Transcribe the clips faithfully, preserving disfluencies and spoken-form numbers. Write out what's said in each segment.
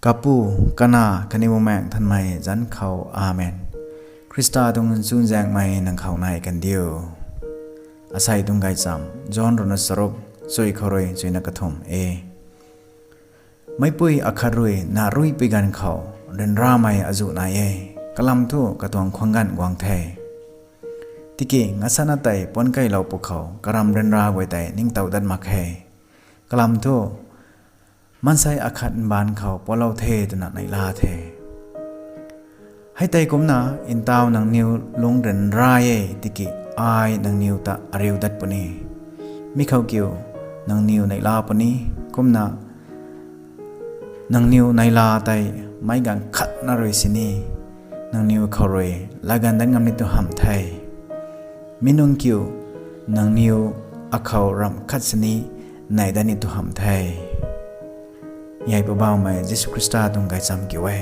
Kapu, Kanac khatni Bumaengh Nthanmei zanc khou, Amen. Khrista tuang chuzaenghmei nang khou nai kandiu. Asei tuang gaychamv John ruhna charuk, chui khou rui chuina kathumh e. Meicpui akhat rui nac ruipi ganv khou ryanramei azuh nai e. Kalam thu katuang khwang ganv guang the. Tiki ngasana tei puanc keylou pwkhou karam ryanra guay tei ningtow dat mak khe. Kalam thu maansei akhat mbaanv khou pualou the twna neihla the. Hei tei kumna, ntaw nangniw lungc ryanra e tiki ai nangniw ta ariu dat puni. Mi khou kiu nangniw neihla puni, kumna nangniw neihla tei meic ganv khatna rui sini nangniw khou rui latgan dat ngam ni tu hamh the. Mi nungc kiu nangniw akhou ramh khat sini nei dat ni tu hamh the. Hei Poubauhmei Jisu Khrista tuang gaychamv kiu e.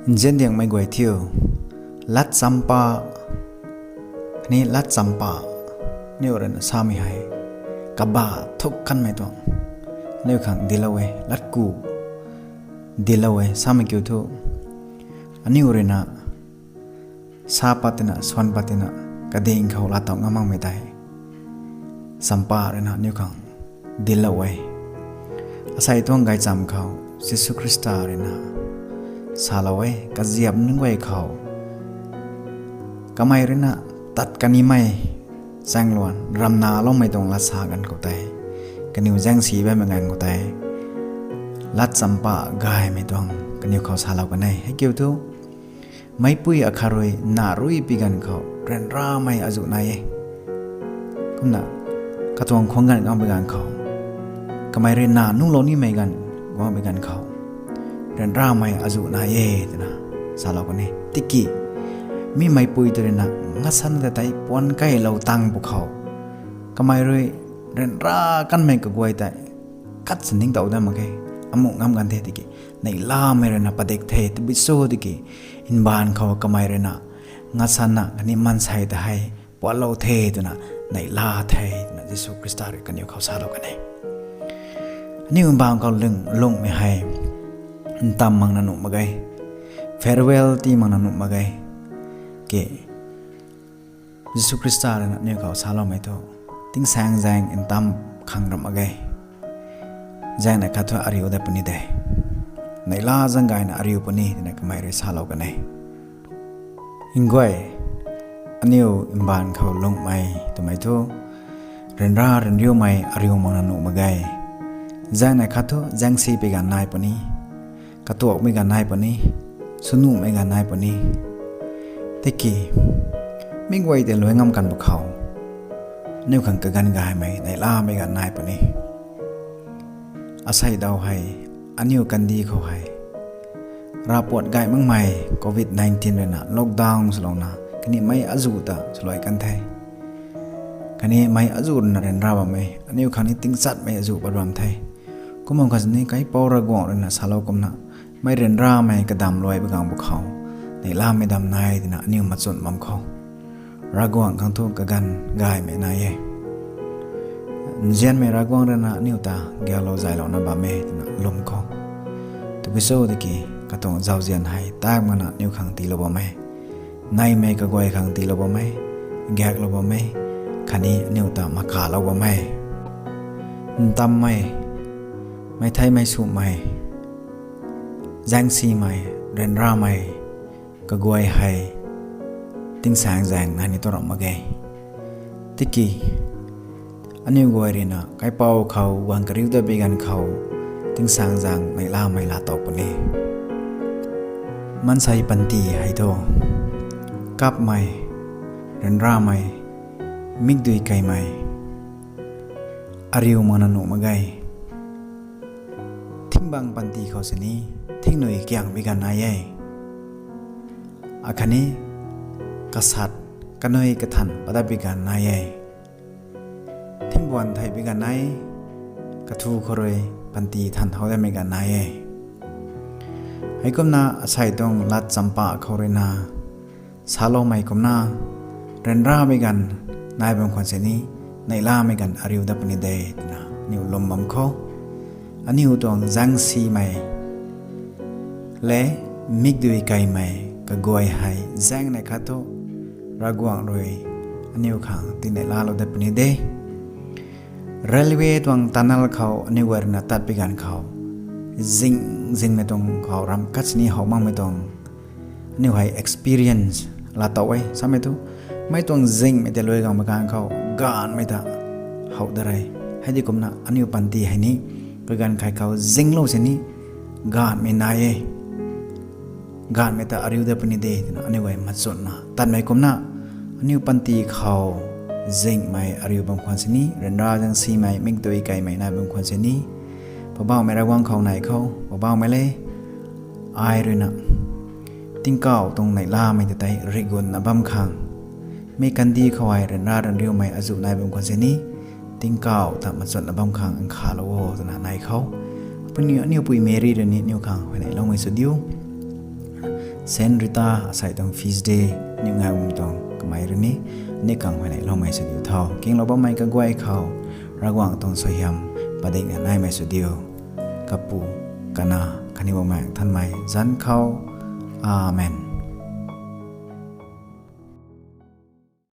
Nziandiangmei guay thiu, latchamv pa, ni latchamv pa, aniu ruina samei hei, kabah thuk kanmei tuang, aniu khang dinclou e, latku dinclou e, samei kiu thu, aniu ruina sa pat tina, suan pat tina, kading khou laatow ngam makmei tei, chamv pa ruina aniu khang dinclou e. Asei tuang gaychamv khou Jisu Khrista ruina salou e, kaziap nunc guay khou, kamei ruina tat kanimei chaengluan ramnaloumei tuang lat sa ganv khou tei, kaniw zaengsi bammei ganv khou tei, latchamv pa gaymei tuang kaniw khou salou kan e. Hei kiu thu, meicpui akhat rui nac ruipi ganv khou ryanramei azuh nai e. Kumna, katuang khwang ganv guangpui ganv khou, kamei rui nac nunglou nimei ganv guangpui ganv khou, ryanramei azuh nai e twna salou kan e. Tiki, mi meicpui tei ruina ngasana ta tei puanc keylou tang pwkhou, kamei rui ryanra kanmei kaguay tei khat sa ningtow dat mak khe, amuh ngam kan the tiki, neihlamei ruina padik the, tabui cho tiki, mbaanv khou kamei ruina ngasana khatni maansei ta hei pualou the twna neihla the twna Jisu Khrista rui kaniw khou salou kan e. Aniu mbaanv khou lung, lungmei hei ntam makna nuh mak ge, farewell tii makna nuh mak ge. Ke, Jisu Khrista ruina aniu khou saloumei thu, tingsaengzaeng ntam khang ram mak ge. Zaengnei khat thu ariu dat puni de. Neihla zaeng gayna ariu puni twna kamei rui salou kan e. Nguay, aniu mbaanv khou lungmei twmei thu, ryanra ryanriumei ariu makna nuh mak ge. Zaengnei khat thu zaengsi pi ganv nai puni, katuakmei ganv nai puni, swnuhmei ganv nai puni. Tiki, mi guay tei luai ngam kan pwkhou, aniu khang kaganv gaymei neihlamei ganv nai puni. Asei daw hei, aniu kandih khou hei, ravpuat gay makmei covid nineteen ruina lockdown swlouna, khatni mei azuh ta swluai kan the. Khatni mei azuh ruina ryanra bammei, aniu khang ni tingchatmei azuh pat bam the. Kum bam khat sini kaipouc Ravguangc ruina salou kumna, mei ryanramei kadam luai pui ganv pwkhou, neihlamei dam nai twna aniu machwn bam khou, Ravguangc khang thu kaganv gaymei nai e. Nzianmei Ravguangc ruina aniu ta gaeklou zaylouna bam e twna lwm khou, tabui cho tiki, katuang zauzian hei tak makna aniu khang tiilou bam e. Neihmei kaguay khang tiilou bam e, gaeklou bam e, khatni aniu ta makalou bam e. Ntammei, meic theimei sumei, zaengsimei, ryanramei kaguay hei tingsaengzaeng nai ni tu ram mak ge. Tiki, aniu guay ruina kaipouc khou guang kariu dat pui ganv khou, tingsaengzaeng neihlamei laa tow puni. Maansei panty hei thu, kapmei, ryanramei, mikdui keymei, ariu makna nuh mak ge. Thingbang panty khou sini, thingnui kiang pui ganv nai e. Akhatni, kasat, kanui kathan pat dat pui ganv nai e. Thingbuan thei pui ganv nai, kathu khou rui panty than how datmei ganv nai e. Heikumna asei tuang latchamv pa khou ruina saloumei kumna, ryanramei ganv nai bam khwan sini, neihlamei ganv ariu dat puni de twna aniu lwm bam khou, aniu tuang zaengsimei le mikdui kaimei kaguay hei zaeng nei khat thu Ravguangc rui aniu khang tineihlaalou dat puni de. Railway tuang tunnel khou aniu guay ruina tat pi ganv khou, zing zingmei tuang khou ram khat sini how makmei tuang aniu hei experience laa tow e samei thu, mei tuang zingmei tei lui gangmei ganv khou gaanvmei ta how da re. Hei di kumna aniu panty hei ni kaganv khai khou zinglou sini gaanvmei nai e. Gaanvmei ta ariu dat puni de twna aniu guay machunna tatmei kumna, aniu panty khou zingmei ariu bam khwan sini, ryanra zaengsimei mikdui kaimei nai bam khwan sini, Poubauhmei Ravguangc khou nei khou, Poubauhmei le, ai ruina tingkauh tuang neihlamei ta tei rigunna bam khang, mi kandih khou hei ryanra ranriumei azuh nai bam khwan sini, tingkauh ta machunna bam khang nkhavlou o twna nei khou, puni aniu pui Meri rui ni aniu khang huayneyloumei sw diu. Saint Rita asei tuang feast day aniu ngai bam tuang kamei rui ni aniu khang huayneyloumei sw diu tho. Kinglou bammei kaguay khou Ravguangc tuang suaihiam padikna naimei sw diu. Kapu, Kanac khatni Bumaengh Nthanmei zanc khou. Amen.